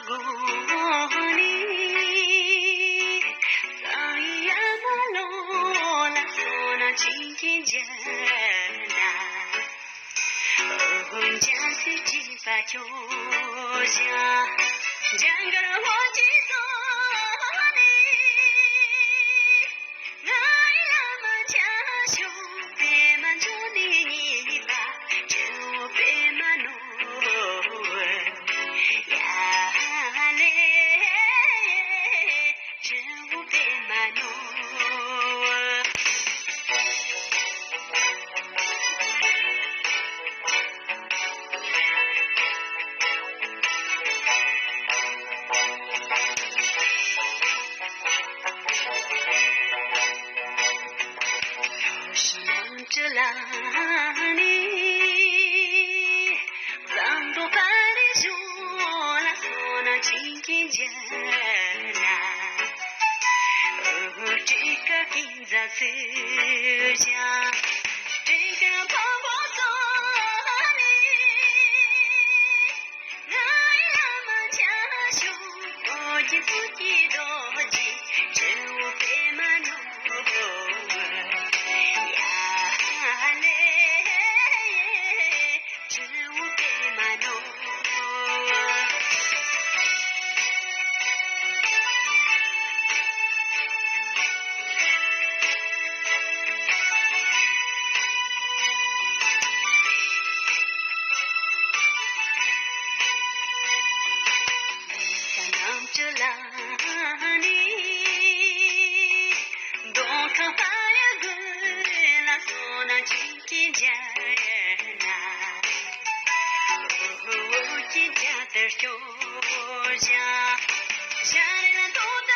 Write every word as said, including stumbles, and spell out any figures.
དགོས་ནི། གསང་ཡ་མ་ལོ་ལ་སོ་ན་ཅིང་ཀིང་ཇ་ན། འོ་འཇམ་སེ་དྲིས་པ་ཁྱོད་ཀྱང་། ཇང་གར་འོ་ཅི་སོ་ནི། ང་ཡི་བླ་མ་ཆ་ཤོ་པད་མ་འཇོ་ནི་ཉི་པ་ཇོ་བོ་པད་མ་ནོར་བུ་ཡ་ལེ། ཇོ་བོ་པད་མ་ནོར་བུ། ལོ་ཤི་ནམ་གྲུ་ལ་ནི། བཟང་པོ་པ་རི་ཞོ་ལ་སོ་ན་ཅིང་ཀིང་ཇ་ན། འོ་ཀྲི་ཀ་ཀིང་ཛ་སུ་ཇ། ཀྲི་ཀ་ཕ་བོ་སོ་ནི། ང་ཡི་བླ་མ་ཆ་ཤོ་ཨོ་ཀྱི་སུ་ཀྱི་རྡོ་རྗེ་ཇོ་བོ་པད་མ་ནོར་བུ་ཡ་ལེ། ཇོ་བོ་པད་མ་ནོར་བུ། ས་ནམ་གྲུ་ལ་ནི། མདོ་ཁམས་པ་ཡ་དགོན་ལ་སོ་ན་ཅིང་ཀིང་ཇ་ན། འོ་ཀིང་ཇ་དར་སྐྱོ་ཇ། ཇ་རེ་ལ་དོ་ད་